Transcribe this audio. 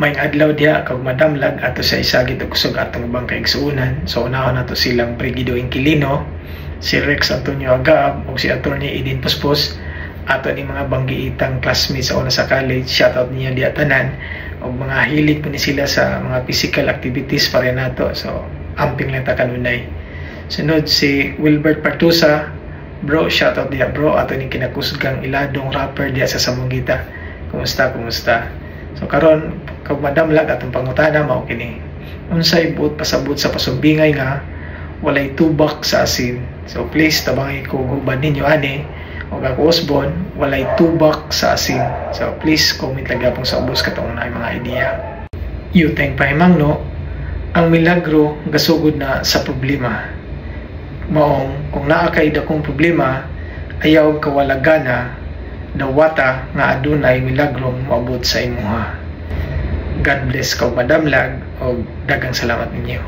Maayong adlaw diha, kag madamlag ato sa isagit og kusog atong ubang kaigsuonan. So unahon nato silang Brigido Inquilino, si Rex Antonio Agaab ug si Attorney Edin Puspos, ato ni mga banggiitang classmates sa una sa college. Shout out niyo diha tanan og mga hilig po ni sila sa mga physical activities pare nato. So amping lang ta kanunay. Sunod, si Wilbert Partusa, bro, shout out diha, bro, ato ning kinakusgang iladong rapper diha sa Zamboanguita. Kumusta, kumusta? So karon, kag madamlag, atong pangutana mao kini: unsay buot pasabot sa pasumbingay nga "walay tubak sa asin"? So please tabangi ko hubad ninyo ani o ako usbon, "walay tubak sa asin". So please comment lang gyapon sa ubos katong na mga idea. Yuteng pahimangno, ang milagro gasugod na sa problema. Maong kung naa kay dakong problema, ayaw kawalagana, dawata nga adunay milagrong moabot sa imuha. God bless kag madamlag og daghang salamat ninyo.